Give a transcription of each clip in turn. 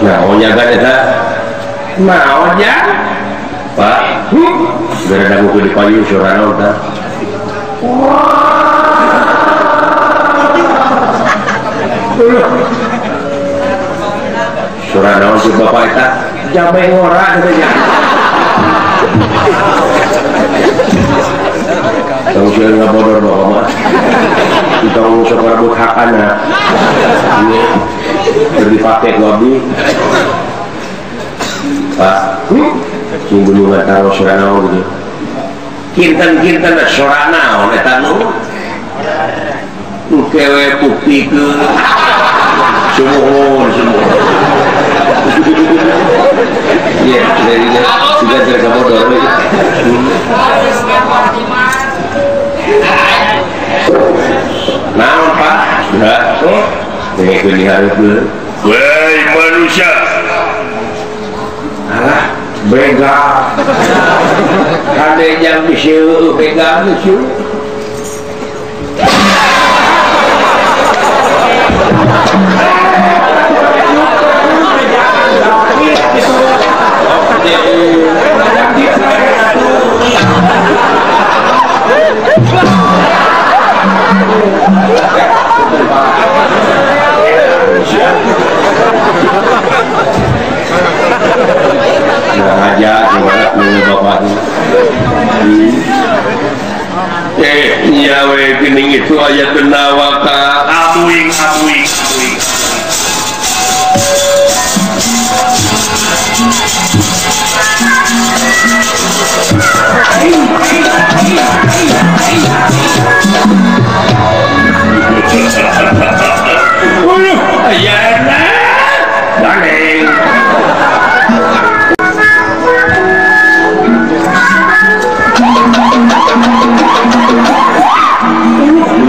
Nah, nyaga eta. Naon nya? Pak, gara dangu di payu suara naon tah? Suara naon si bapak eta? Jambe ngora katanya. Tong sieun ngabodor bapak mah. Tong sok rebut hak anak. Ieu keur dipake ku abdi. Pak, sing gunungan taruh suara naon gitu. Kinten-kinten suara naon eta nu? Kewe buktikeun. Sumuhun, sumuhun. Iya, dari sudah terkabodor. Naon Pak? Sudah. Dengekeun dihareupeun. Woi manusia. Alah, begal. Kade jang bisieu begal bisieu. Nah aja gimana bapaknya. Nyawe geuning itu aya benawa ka abuing abuing abuing. Ayana gandeng.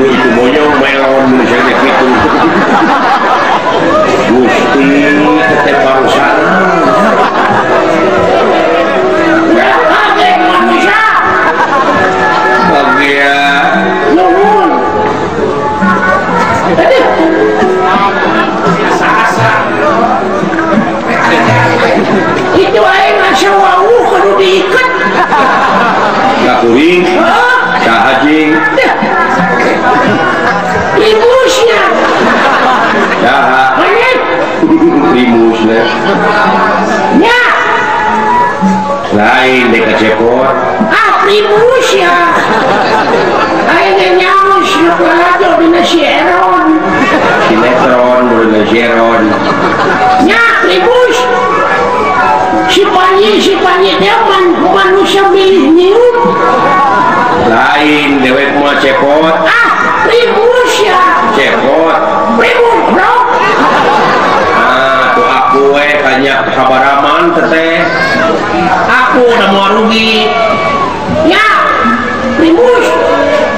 Itu boyong melon misalnya gitu. Gusti tetep bangsa. Manusia. Bagian nuhun. Itu aing asa wawuh kudu diiket. Kakuring, sahajing. Primusnya. Saha? Primusnya. Nya. Lain dek cepot. Ah, primusnya. Aing nyaos nu lalajo dina sieron. Sinetron dina sieron. Nya, primus. Si panyi dia manusia milih nyium. Lain dewek mah cepot. Ah, primus ya. Cepot. Primus, bro. Ah, tuh aku we tanya kabaraman teteh. Aku udah mau rugi. Ya, primus.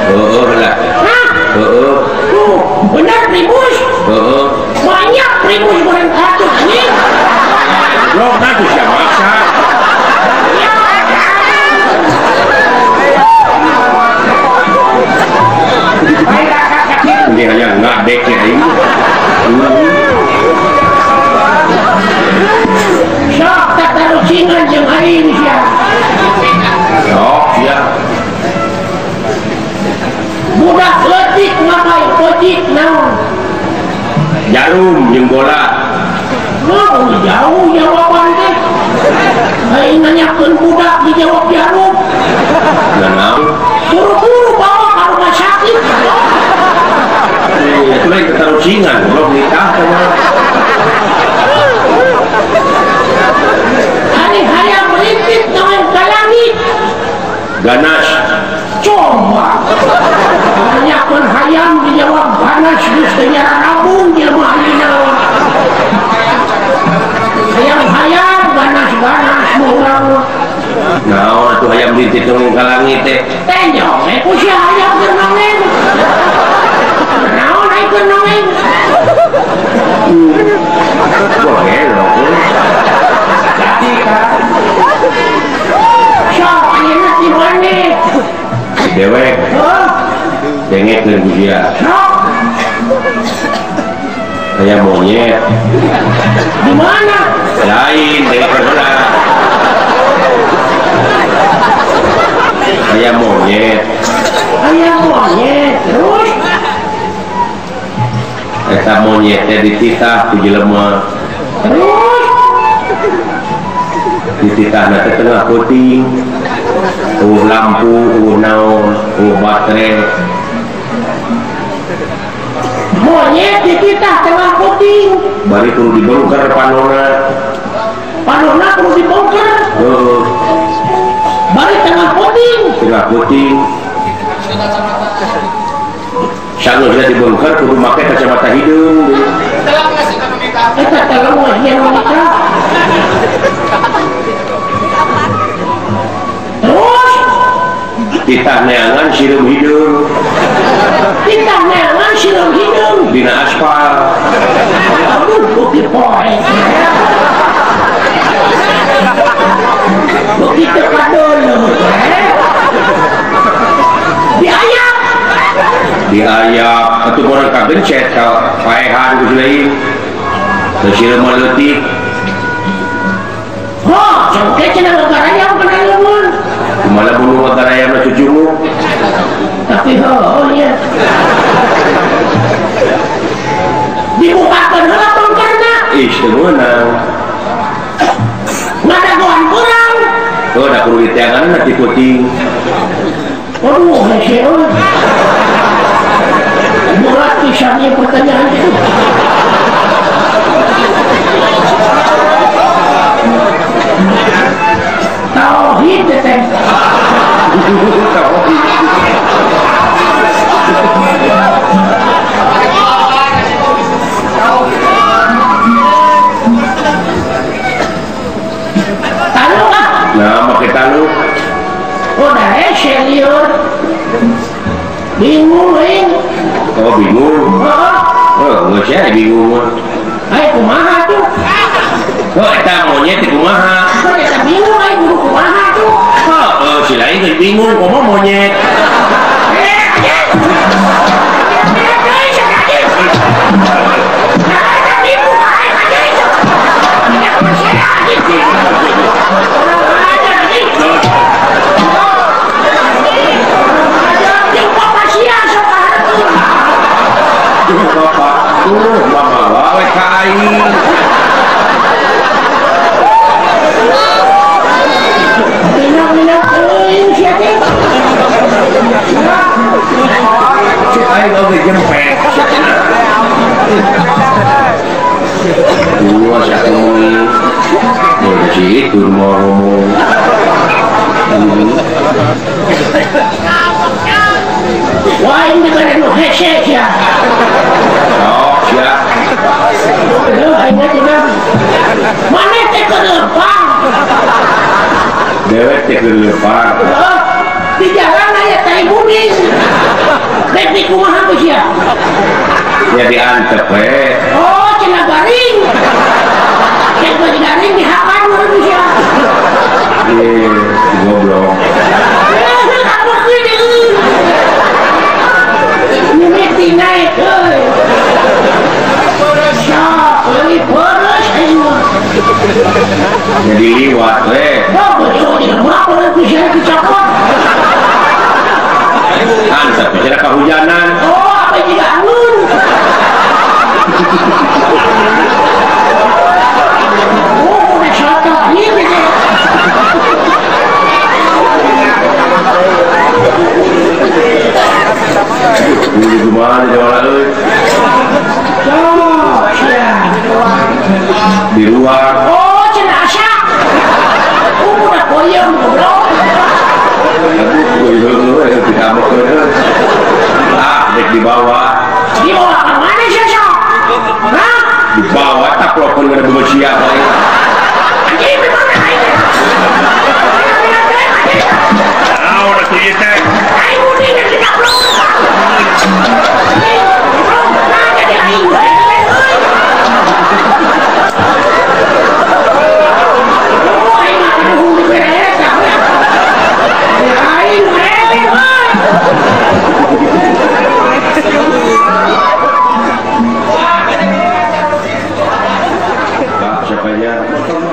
Heeh lah. Hah? Heeh. Tuh, benar primus. Heeh. Banyak primus goreng atuh anjing. Loh, kan bisa maksa. Ini hanya ngadek ya ini. Sok tatarucingan jeung aing sia. Sok sia. Budak leutik ngapai pojik naon? Jarum jeung bola. Mau jauh jawaban teh. Aing nanyakeun budak dijawab jarum. Naon? Buru-buru bawa ka rumah sakit. Itu lain ketarucingan, belum nikah sama. Hari hayam rintik dengan kalangit. Ganas. Coba. Nanyakeun hayam dijawab ganas geus teu nyarabung jelema ayeuna. Hayam-hayam ganas-ganas urang. Naon atuh hayam rintik dengan kalangit teh? Tenyong we ku si hayam keur nongeng. Naon ai keur nongeng? Boleh loh. Sok ayeuna di mana? Dewek. Dengekeun ku sia. Sok. Aya monyet. Di mana? Lain dari heula. Aya monyet. Aya monyet terus eta monyet teh dititah ku jelema. Terus dititahna teh tengah peuting. Eueuh lampu, eueuh naon, eueuh baterai. Monyet dititah tengah peuting. Bari kudu dibongkar panona. Panona kudu dibongkar. Heeh. Bari tengah peuting. Tengah peuting. Sanggeus dibongkar kudu make kacamata hideung. Eta teh monyet wanita. Terus titah neangan sireum hideung. Titah neangan sireum hideung dina aspal. Aduh, bukti poe. Bukti teu kadeuleum. Diayak. Diayak atuh urang kagencet ka paehan ku lain. Teu sireum leutik. Oh, cengke cenah ngagarayam kana leungeun. Kumaha bunuh ngagarayam na cucumu? Tapi heuh nya. Dibukakeun heula tongkarna. Ih, teu meunang. Ngadagoan urang. Oh, da kudu diteangan na ti peuting. Waduh, hese euy. Berat pisan ieu pertanyaan itu. Tauhid teh. Tauhid. Taluk ah. Nah, make taluk. Oh, dah hese lieur. Bingung aing. Oh, bingung. Heeh. Oh, geus aya bingung mah. Ai kumaha tuh? Oh, eta monyet teh kumaha? Oh, eta bingung aing kudu kumaha tuh? Heeh, si lain geus bingung kumaha monyet. Bapak tuh mamawa we ka aing. Minang-minang teuing sia teh. Cek aing oge jempek. Dua satu. Oh, si itu mau ngomong. Wah, ini kan nu hese sia. Oh, sia. Aduh, aing mah cenah. Maneh teh keur leumpang. Dewek teh keur leumpang. Di jalan aya tai bumi. Rek di kumaha ku sia? Ya diantep we. Oh, cenah garing. Cek baju garing dihakan urang ku sia. Ih, goblok. Mimiti naik euy. Sok, leuwih boros aing mah. Jadi liwat we. Oh, bodoh di lemah urang ku sia dicopot. Antep cenah kahujanan. Oh, apa juga angin. Oh, udah soto ini deh. Ini gimana jalan euy? Sok, sia. Di luar. Oh, cenah asa. Oh, udah koyong goblok. Aduh, tidak mau ah, dek dibawa. Dibawa ke mana sih, sok? Hah? Dibawa tak pelopon kada boga siapa ya. Anjing, di mana aing? Naon atuh ieu teh? Aing muding geus ditaplok. Nah, jadi aing we. Oh, aing mah kudu dibere eta. Aing we. Motor mah.